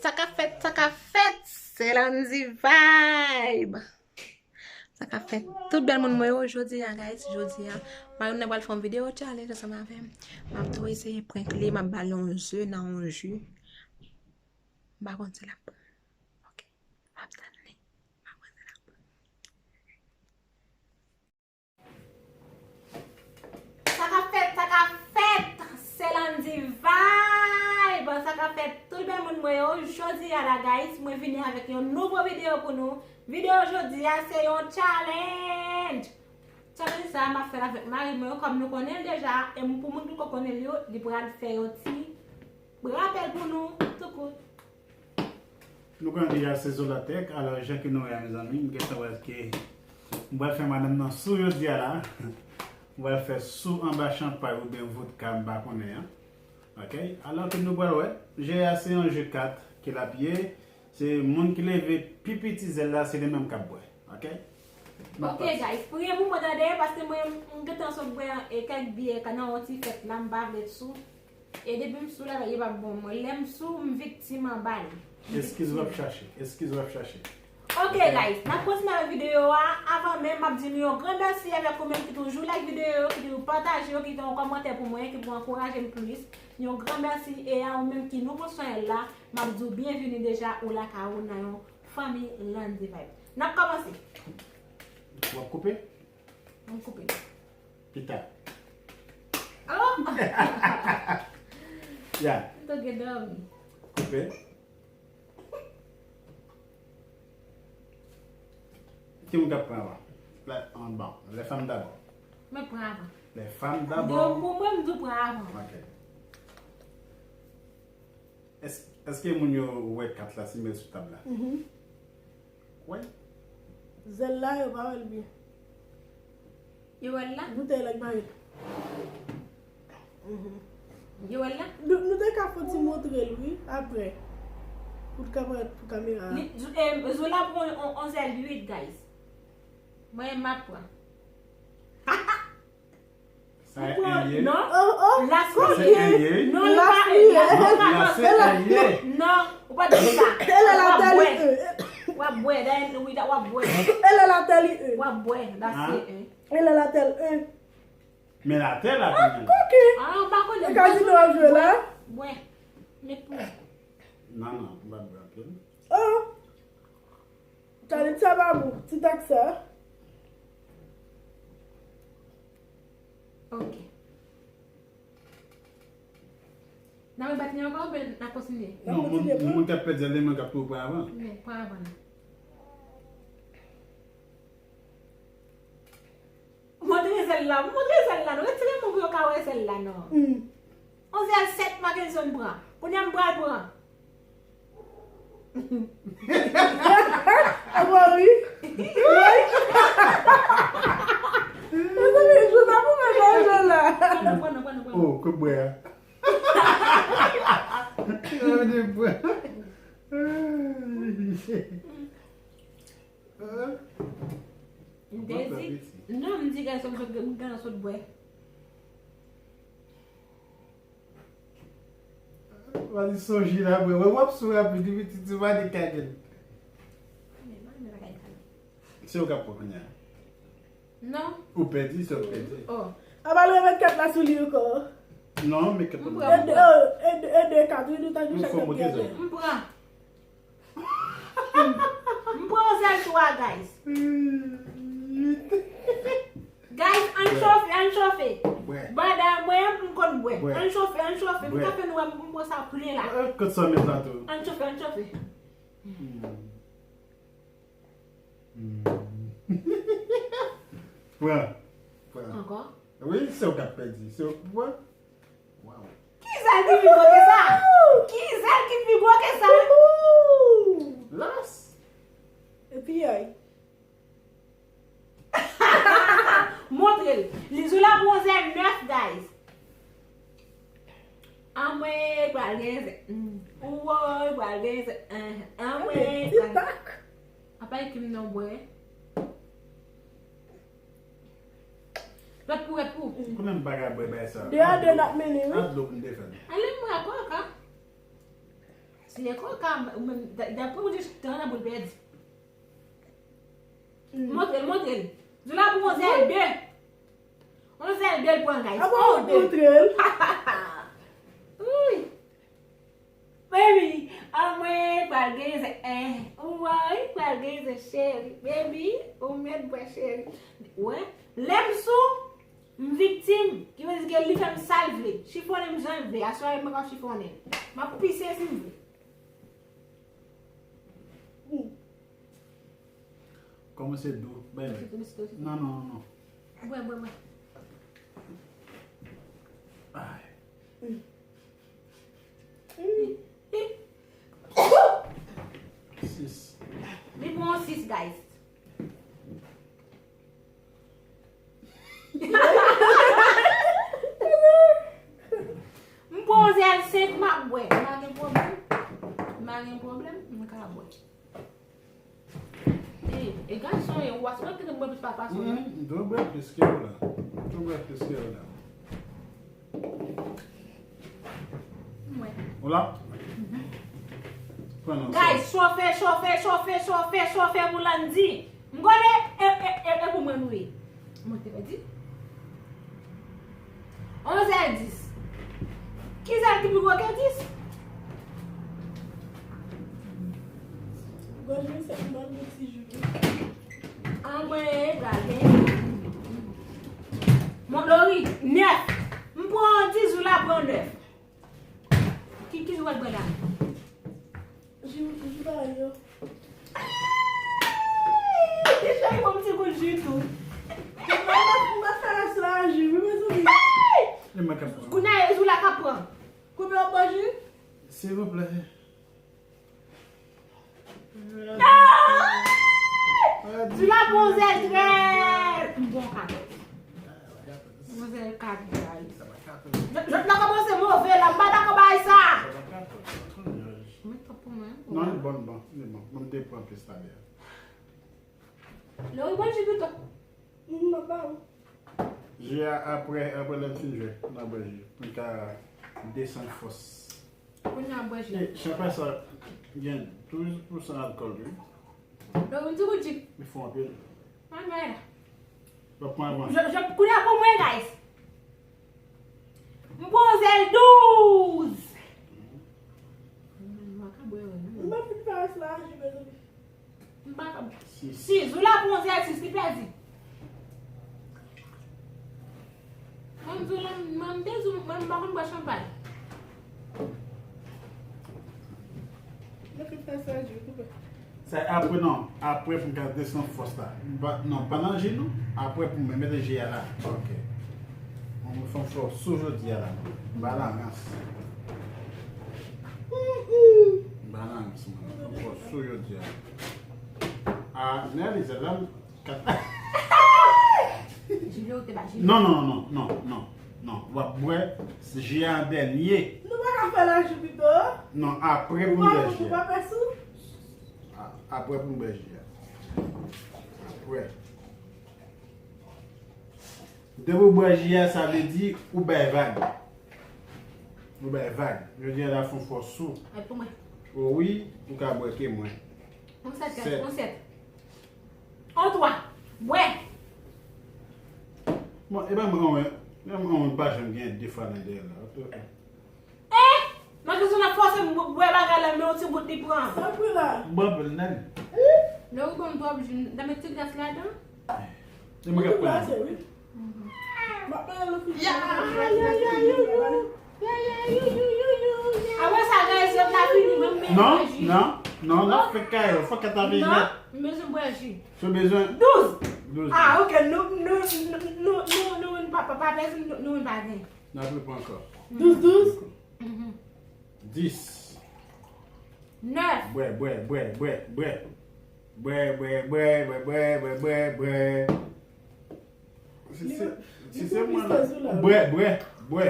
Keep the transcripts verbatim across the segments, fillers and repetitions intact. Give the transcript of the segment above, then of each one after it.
Sa k ap fèt, sa k ap fèt, se Landy Vibe. Sa k ap fèt, tout bèl moun mwen yo, jodi a, guys, jodi a, Mayoun nan pral fè yon videyo challenge ansanm avè m. M ap tou eseye prank li, m ap ba l yon ze nan yon ji. M pa konn si l ap pran. Ok. M ap tann li. M pa konn si l ap pran. Sa k ap fèt, sa k ap fèt? Se Landy Vibe. Sa k ap fèt, tout bèl moun mwen yo. Jodi a la, guys, mwen vini avèk yon nouvo videyo pou nou. Videyo jodi a, se yon challenge. Challenge sa, m ap fè l avèk mari mwen, kòm nou konnen l deja, e pou moun ki poko konnen l yo, li pral fè yon ti rapèl pou nou, tou kout. Nou konnen deja se Zola Tech, alò, jan ke nou wè a, mezanmi, m gentan wè ke m pral fè madanm nan sou jodi a la. M pral fè sou anba chanpay oubyen vodka, m pa konnen an. Ok? Alò ke nou pral wè, je a se yon je kat ke l ap ye. Se moun ki leve pi piti zèl la, se li menm k ap bwè. Ok? M ap Ok, pase. Guys, priye pou mwen tande, paske mwen, m gentan sot bwè, e, kèk byè, ka nan yon ti fèt la, m pa vle t sou. E depi m sou la, bagay yo p ap bon mwen. Lè m sou, m viktim anba l. Eskiz w ap chache. Eskiz w ap chache. Ok, Ok. Guys, n ap kontinye avèk videyo a. Avan menm, m ap di nou yon gran mèsi avèk ou menm ki toujou like videyo yo, ki toujou pataje yo, ki fè yon kòmantè pou mwen, ki pou ankouraje m plis. Yon gran mèsi. E a ou menm ki nouvo sou chanèl la, m ap di w byenvini deja, ou lakay ou nan yon fanmi Landy Vibe. N ap kòmanse. W ap koupe? M koupe. Pita. Oh! Ya. M tou gen dòmi. Koupe. Ki moun k ap pran avan? La, an, bon, les femmes d'abord. Mwen pran avan. Les femmes d'abord. Pou mwen, m tou pran avan. Ok. Ès-, èske moun yo wè kat la si m met l sou tab la? Mhm. Wè. Zèl la, yo pa wè l byen. Yo wè l la? Boutèy la ki pa ret. Mhm. Yo wè l la? Nou, nou te ka fè ti montre l, wi, apre. Pou l ka parèt pou kamera a. Li, Zo-, eh, Zola pran on, on zèl uit, guys. Mwen, m ap pran. Sa e en ye? Non. Oh, oh, la se en ye. Non, li pa en. La se en ye. La se en ye. Non, ou pa di sa. E lè l atè li e. W ap bwè. W ap bwè, dayè, wi, w ap bwè. E lè l atè li e. W ap bwè, la se en. E lè l atè l e. Men l atè la, ah, kounye a. Ok. Ah, ou pa konnen. E kazino w ap jwe la? Bwè. Met pou. Non, non, m pa bwè anpil. Oh. Talit sa pa bon, ti tak sa. Ok. N ap rebat li ankò oubyen n ap kontinye? Non, moun, moun k ap pèdi a, li menm k ap tou pran avan. Men, pran avan nan. Montre zèl la, montre zèl la, non. Retire men w pou yo ka wè zèl la, non. Hmm. On zèl sèt Mackenson pran. Kounye a m pral pran. Awa wi. Mezanmi, jou n ap ouvè nan jò la. Pran non, pran non, pran non, pran non. Oh, kout bwè a. Kout bwè. M te di, non, m di gade sòt, m gentan sot bwè. Wali sonje la, bwè. Wè, w ap sou rapid, wi, pitit, ou pa de kagèl. Se ou k ap pran kounye a. Non. Ou pèdi, se ou k pèdi. Oh. A pa l remèt kat la sou li ankò. Non, men kat la. E de, e de, e de kat, wi, nou ta di chak kat gen. M pran. M pran yon sèl twa, guys. Guys, ann chofe, ann chofe. Bwè. Banda, mwen, m konn bwè. Ann chofe, ann chofe. M ka fè nou wè m pran sa plen la. Kot sa met la tou? Ann chofe, ann chofe. Pran. Pran. Ankò? Wi, se ou k ap pèdi. Se ou k pran. Wow. Ki zèl ki pi gwo ke sa? Ki zèl ki pi gwo ke sa? Las. Epi ay. Montre l. Li di w l ap wè zèl nèf, guys. Anmwe, pral gen zèl. Woy, pral gen zèl. Anmwe, pral. Apa e kim nan bwè? Lòt pou, lòt pou. Kouman m pa ka bwè bay sa? De a de n ap mennen, wi. A dlo pou m te fè l. Ale m bwè koka. Ti Neko ka, ou menm, da- dapre ou di, te nan boul pèdi. Montre l, montre l. Zoula pou yon zèl de. Yon zèl de l pran, guys. Ah bon, yon de. Montre l. Ui. Baby, anmwe pral gen zen, eh, woy, pral gen zen, cheri. Baby, ou mèt bwè, cheri. Wè, lè m sou, m viktim. Ki vle di ke li fè m sa l vle. Chifonnen m jan l vle. Aswè, mwen k ap chifonnen. M ap pise si m vle. Kòmanse dou, bay. Mèsi, mèsi, mèsi. Non, non, non, non. Bwè, bwè, bwè. Ay. Sis. Li pran sis, guys. M pran yon zèl senk, m ap bwè. M pa gen pwoblèm. M pa gen pwoblèm. M ka bwè. E, e gason ye, ou aswè ki te bwè plis pa fason. Mhm, m tou bwè plis ke ou la. M tou bwè plis ke ou la. Mwen. Ou la? Mhm. Pran nan. Guys, chofe, chofe, chofe, chofe, chofe pou Landy. M konnen e, e, e, e pou mwen nou ye. Mwen te pèdi. Onz è dis. Ki zèl ki pi gwo ke dis? Gòj mwen sèk, m ban l yon ti jou. Anmwe, gade. Mon Lori, nèf. M pran dis, ou la pran nèf. Ki, ki jou w al pran la? Jou, jou pa yo. Deja yon ti gout ji tou. Mwen, mwen fè rès la ji, wi, mezanmi. Li manke pran. Kounye a, jou la ka pran. Konbyen w ap bwè ji? Silvouplè. Ah! Di la bon zè trè. Bon kat. Bon zè kat, guys. Jòt la kòmanse move la, m pa dakò bay sa. Mwen tanpri mwen. Non, li bon, bon, li bon. Mwen te pran plis talè. Lori bwè ji pito. Mhm, m ap ba ou. Ji a apre, apre lè n fin jwe, n a bwè ji. Pou n ka desann fòs. Kounye a bwè ji. E, chanpay sa gen douz pousan alkòl, wi. Donk, yon ti gout ji. Li fò anpil. Mwen, mwen la. W ap pran avan. Je, je, kounye a pou mwen, guys. M pran zèl douz. Mwen ka bwè, wi. M pa fin fè rès la, ji, mezanmi. M pa kab. Sis. Sis, ou la pou yon zèl sis, li pèdi. Mwen, m di w la, mwen, m te di w, mwen, m pa konn bwè chanpay. Mwen fin fè sa, ji, koupe. Sa apre non, apre pou m ka desann fòs la. M pa, non, pa nan ji non, apre pou mwen mete ji a la. Ok. Mwen, mwen fè m fòs sou jodi a la. M pa nan rans. M pa nan rans, mwen. Mwen fè m fòs sou jodi a. Ah, Nelly, se la m kat. Jilè ou te ba jilè. Non, non, non, non, non, non. W ap bwè ji a an dènye. Nou pa ka fè la ji pito? Non, apre pou m bwè ji a. Ou pa pè sou? A-, apre pou m bwè ji a. Apre. Depi w bwè ji a, sa vle di ou bay vag. Ou bay vag. Jodi a la fè yon fòs sou. Ay pou mwen. O wi, ou ka bwè ke mwen. On sèt, guys, on sèt. On twa. Bwè. Bon, e pa mwen, mwen, mwen, mwen pa janm gen de fwa nan dèyè la. Ok, ok. Eh! Mwen te sou nan fòse m bwè bagay la, men yon ti gout li pran. Sa pran la? Bon, bon, nan. Non, ou ban m twòp ji, nan met ti glas ladan. E mwen k ap pran. Ou plase, wi. M ap pran yon lòt figi. Ya, ya, ya, ya, yo, yo. Ya, ya, yo, yo, yo, yo, ya. Apre sa, guys, yo ta fini, mwen, mwen, non, mwen, ji. Non, non, non, fè kay yo, fò kata vini. Non, m bezwen bwè ji. Ou bezwen? Douz. Douz. Ah, ok, nou, nou, nou, nou, nou, nou, pa, pa, pa, nou, nou, nou, pa gen. N ap repran ankò. Douz, douz. Mhm. Dis. Nèf. Bwè, bwè, bwè, bwè, bwè. Bwè, bwè, bwè, bwè, bwè, bwè, bwè, bwè. Si se, si se mwen la. Bwè, bwè, bwè.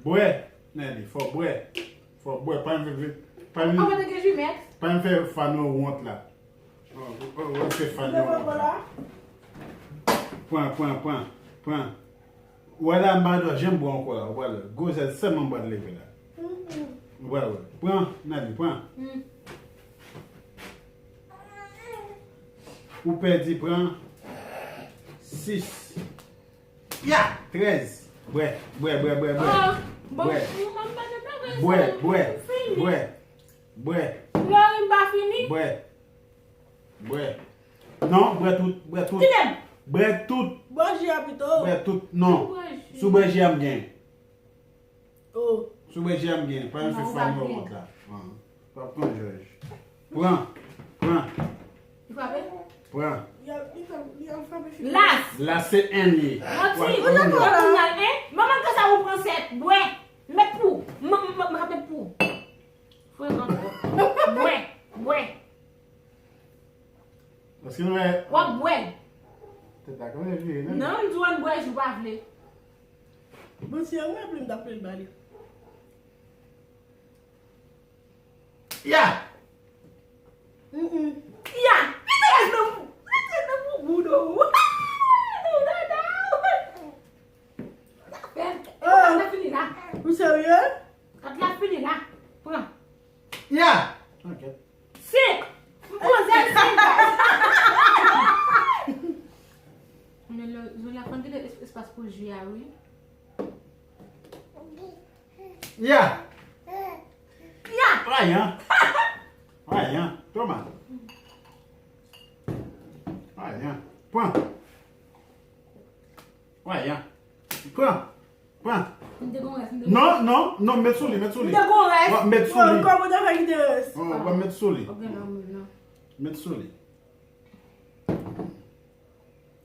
Bwè. Nelly, fò bwè. Fò bwè. Pa vin, vin, pa vin. An, mwen te gen jimèt. Pa vin fè Fano wont la. Oh, oh, oh, se Fano wont la. Pran, pran, pran, pran. Ou wè la, m pa dwe janm bwè ankò la, ou wè la. Gwo zèl sèlman m pral leve la. Mm-mm. Wè, wè. Pran, Nani, pran. Hmm. Ou pèdi, pran. Sis. Ya! Trèz. Bwè, bwè, bwè, bwè, bwè. Oh, bon, bwè. Mwen pa gen bagay sa, bwè, bwè, fini. Bwè. Bwè. Flori, m pa fini? Bwè. Bwè. Non, bwè tout, bwè tout. Kilè? Bwè tout. Bwè ji a pito. Bwè tout, non. Bwè ji. Si w bwè ji a, m gen. Oh. Si w bwè ji a, m gen. Pa yon fè fwa m wont la. An. W ap pran jòj. Pran. Pran. Li frape? Pran. Li ap, li ap, li ap frape fini. Las. Las se en li ye. Manti. Ou nan kò la. Manman, kisa ou pran sèt? Bwè. Met pou. M, m, m, m ap met pou. Frekan twòp. Bwè. Bwè. Paske nou wè. W ap bwè. Tèt la kòmanse vire, non? Non, m di w ann bwè, jou pa vle. Bon, si an raple m t ap plen ba li. Ya! Mm, mm. Ya! Li te nan, li te nan boubou, non. Nan dada. Zafè, kat la fini la. Ou serye? Kat la fini la. Pran. Ya! Ok. Senk! M poze l senk, guys. Men lè, Zola, fò n kite es-, espas pou ji a, wi. Ya! Ya! Rayan! Rayan! Toma! Rayan! Pran! Rayan! Pran! Pran. M te gon rès, m te gon rès. Non, non, non, met sou li, met sou li. M te gon rès. W ap met sou li. Kòman w ta fè kite rès? W ap met sou li. Ok, non, non. Met sou li.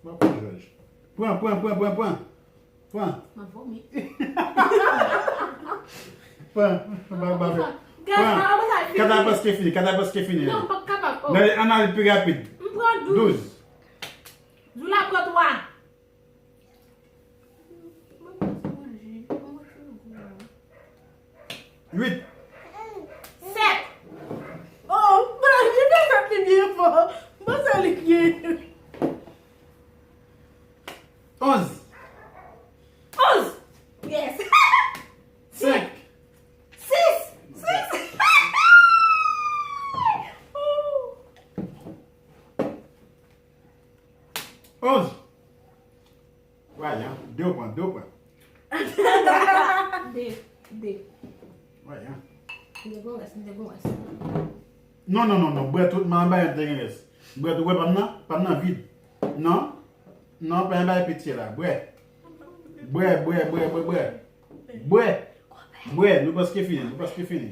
W ap pran jòj. Pran, pran, pran, pran, pran. Pran. M ap vomi. Pran. Ba, ba, pran. Guys, pran. Kat la prèske fini, kat la prèske fini. Non, m pa kapab. Oh. Gade, ann ale pi rapid. M pran douz. Douz. Zoula pran twa. Uit. Sèt. Oh, mwen li fè sèt li byen fò. Mwen se li ki. Onz. Onz. Yes. Senk. Sis. Sis. Onz. Rayan, de w pran, de w pran. De, de. Rayan. M te gon rès, m te gon rès. Non, non, non, non. Bwè tout, m a bay yon te gen rès. Bwè tout, wè pa m nan, pa m nan vid. Non. Non, pa yon bay pitye la. Bwè. Bwè, bwè, bwè, bwè, bwè. Bwè. Bwè, nou prèske fini, nou prèske fini.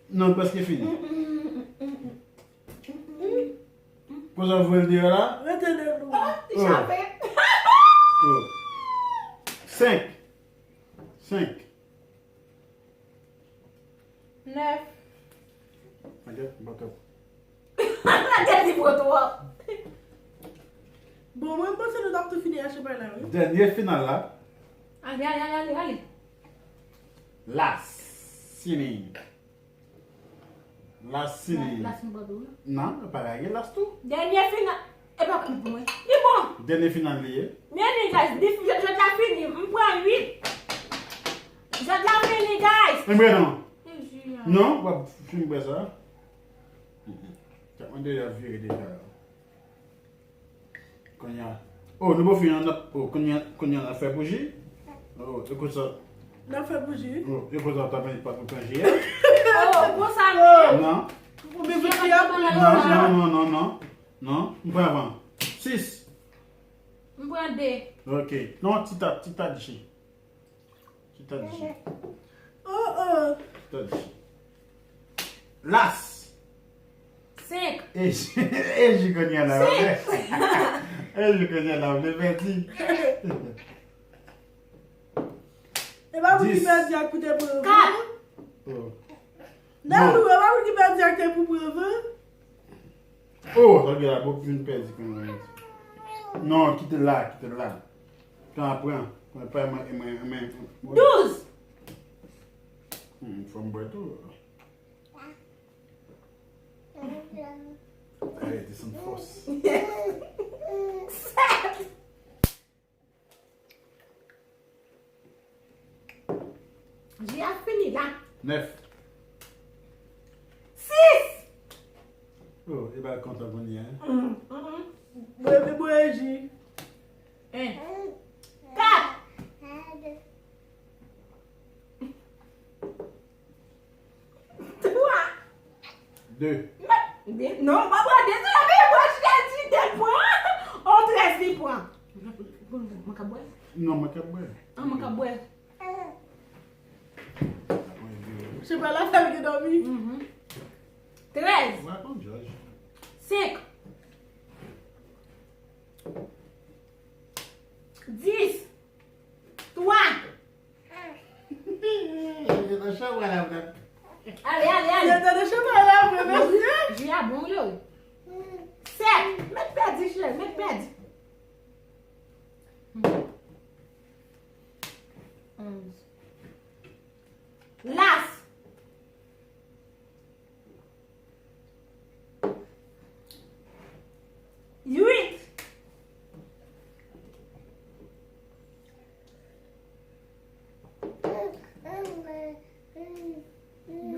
Non, nou prèske fini. Konsa w voye l deyò la? Rete nan nou. Oh, li chape. Oh. Senk. Senk. Nèf. Gade, m pa kap. Gade li pran twòp. Bon, mwen, m panse nou t ap tou fini achte pay la, wi. Dènye final la. Ale, ale, ale, ale, ale. Las. Sini. Las sini. Las m pran tou, wi. Non, pa lage las tou. Dènye final. E pa pou mwen. Li bon. Dènye final li ye. Men li, guys, li, jwèt, jwèt la fini. M pran uit. Jwèt la fini, guys. Enben non. E ji a. Non, w ap fin bwè sa. Sa mande y ap vire deja. Kounye a. Oh, nou pa fin an, oh, kounye a, kounye a n ap fè bouji. Oh, e konsa. N ap fè bouji. Oh, e konsa w ta vin pa pou pran ji a. Oh, konsa menm. Non. Ou bezwen ji a pou pran ji a? Non, non, non, non, non. Non, m pran avan. Sis. M pran de. Ok. Non, ti ta, ti ta di. Ti ta di. Oh, oh. Ti ta di. Las. Senk. E, e, e, kounye a la, w vle. Senk. E, kounye a la, w vle pèdi. E pa pou ki pèdi ak koute pou revan. Kat. Oh. Nan, non. Lou, e pa pou ki pèdi ak te pou revan. Oh, sa gen la, bon, vin pèdi kounye a. Non, kite l la, kite l la. Pran, pran. Pran, pran, mwen, mwen, mwen. Douz. Hmm, fò m bwè tou. Ay, desann fòs. Sèt. Ji a fini la. Nèf. Sis! Oh, e bal kontan kounye a. Mm, mm, mm. Bwè, bwè ji. En. Kat. Twa. De. Non, pa pran de, se la peye bwè, jodi de pran. On trèz li pran. Mwen ka bwè? Non, mwen ka bwè. Ah, mwen ka bwè. Se pa la fè l ki dòmi. Mhm. Trèz. Ou pa konn jòj. Senk. Dis. Twa. Yo nan chanm la, frè. Ale, ale, ale. Yo nan chanm la, frè, mesye. Ji a bon, wi. Sèt. Mèt pèdi, cheri, mèt pèdi. Onz. Las. Uit.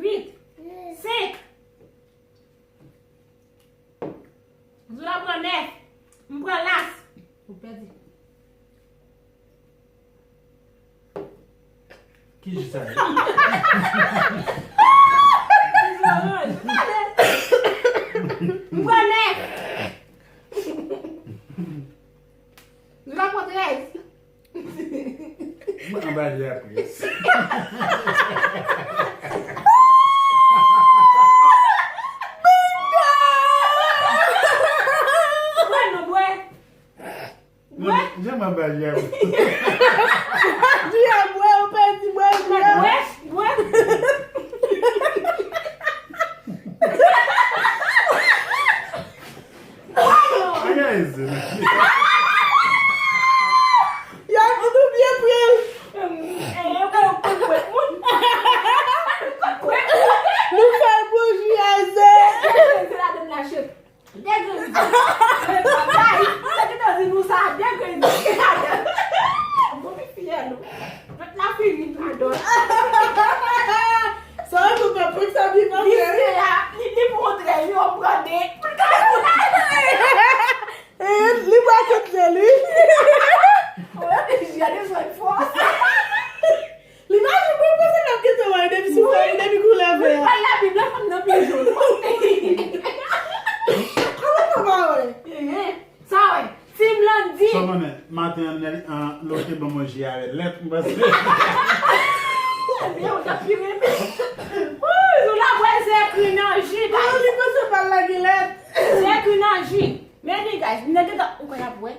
Uit. Senk. Zoula pran nèf. M pran las. Ou pèdi. Ki ji sa ye? M pran nèf. Zoula pran trèz. Mwen anba li apre. Bingo! Bwè non, bwè. Bwè. Jan m anba li apre. Di a bwè, ou pèdi bwè, bwè. Bwè, bwè. Ay, ay, Zena. Y ap nou byen pran. Nou fè bouji a Zen. Degrenn. Guys, mwen te di nou sa, degrenn. Bon, mi fyè nou. Met lafirin ladan. Sa yo tout pèp sa vin nan fè. Li, li, li montre yo pran de. Eh, li pa kontre li. Li pa jwenn mwen panse l ap kite wè depi sou fèy, depi koulè vè a. Wi, pa la Bib la, fanm nan pi jòn. Kòman papa wè? Sa wè, Team Landy. Sa w konnen, maten an, Nèl, an, lè w te ban mwen ji avè lèt, m panse. Ebyen, ou t ap pi renmen. Woy, nou la wè, se ekri nan ji, guys. Li panse pa l la gen lèt. Se ekri nan ji. Men li, guys, m nan gentan, ou kwè y ap wè?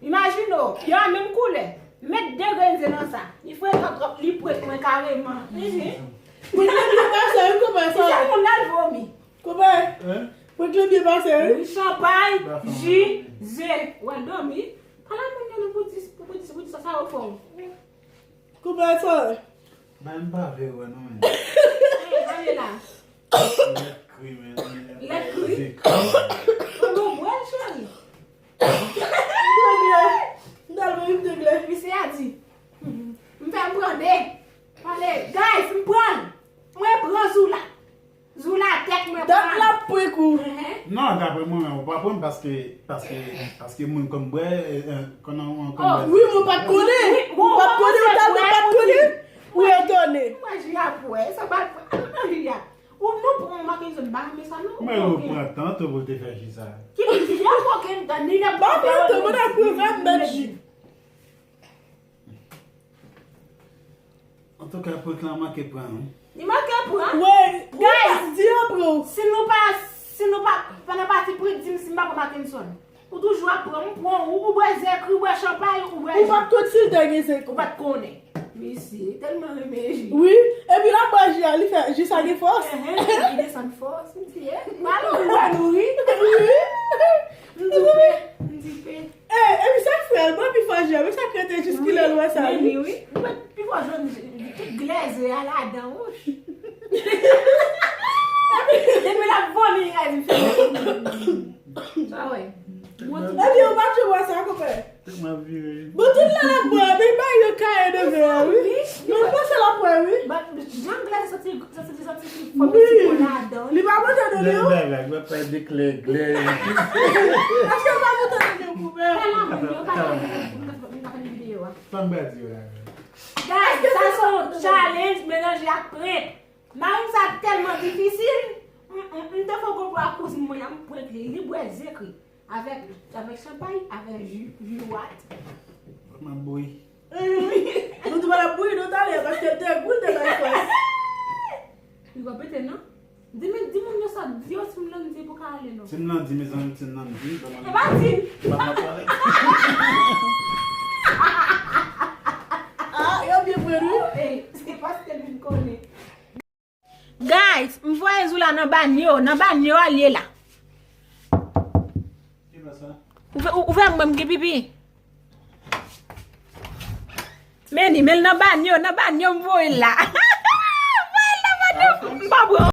Imajine w, yo a menm koulè. Met de grenn zen nan sa. Li frekan twòp, li prèt mwen kareman. Mwen te byen pase, wi, konpè, sa. Kisa moun nan vomi? Konpè, mwen te byen pase, wi. Wi, chanpay, ji, ze. W al dòmi. Ala moun yo, nou pou di, pou, pou di, pou di sa, sa yo fè w. Konpè, sa. Bay m pa vle wè non, men. Ey, ale la. Lèt kri, men. Lèt kri? Ze kri. Ou bon bwè l, cheri? M te glè. M t al bwè, m te glè. Misye a di, m fè m pran de. Pale, guys, m pran l. Mwen pran Zoula. Zoula tèt mwen pran. Dat l ap pran kou. Ehe. Non, daprè mwen, men, ou pa pran paske, paske, paske moun konn bwè, eh, eh, konn, konn bwè. Wi, mwen pa t konnen. Wi, mwen pa t konnen, ou t al, mwen pa t konnen. Ou etone. Mwen jwe ap wè, sa pa, a, non, Julia. Ou nou pran Marc Anthony, ba men sa non. Mwen ou pran tan tou pou te fè ji sa. Ki ji a kokenn tan, ni nan ba pran tan, mwen ap pran vennèf ji. Antouka, prank lan manke pran, wi. Li manke pran. Wi, guys, di yo pran. Si nou pa, si nou pa, pandan pati prank, di m si m pa pran Marc Anthony. Ou toujou ap pran, m pran, ou, ou bwè ze kri, ou bwè chanpay, ou bwè ji. Ou pa t konn si l te gen ze kri. Ou pa t konnen. Mesye, tèlman renmen ji. Wi, epi l ap bwè ji a, li fè, ji sa gen fòs. Ehe, li desann fòs. M di, eh, m al ou wè nou ri. Wi. M di pe, m di pe. Eh, epi sa k fè l, mwen pi fò ji a, men sa k rete jis kilè l wè sa, men wi. Wi, wi. Mwen pi fò jwenn tout glèze a ladan, wouch. Depi l ap vomi, li ka di m fè. Sa wè. Ebyen, ou pa t wè sa, konpè? Bon, tout lè l ap bwè, men bay yo kaye de vè a, wi. Men m panse l ap wè, wi. Jan glèze sot Ti, sa se ti, sa se ti, fò ti po ladan. Li pa pote de li, Lè bagay, mwen pa de klè glè. Èske l pa pote de li pou mwen? Kalamoun, yo kalamoun, m pa fè videyo a. Fanm badi yo la. Guys, sa se yon challenge melanje ak prank. Mari m sa tèlman difisil. M, m, m te fè yon konplo ak kouzin mwen an, m prank li, li bwè zekri. Avèk, avèk chanpay, avèk ji, ji wat. M ap bouyi. Nou tou pral ap bouyi nou talè paske l te gou l te bay fòs. Li va pete non. Di men, di moun yo sa, di yo Team Landy pou ka ale non. Team Landy, mezanmi, Team Landy. E pa di. Pa nan pale. Ah, yo byen pran nou. Eh, se paske l vin konnen. Guys, m voye Zoula nan banyo, nan banyo a l ye la. Ki pa sa? Ou fè, ou, ou fè mwen m gen pipi. Men li, men l nan banyo, nan banyo m voye l la.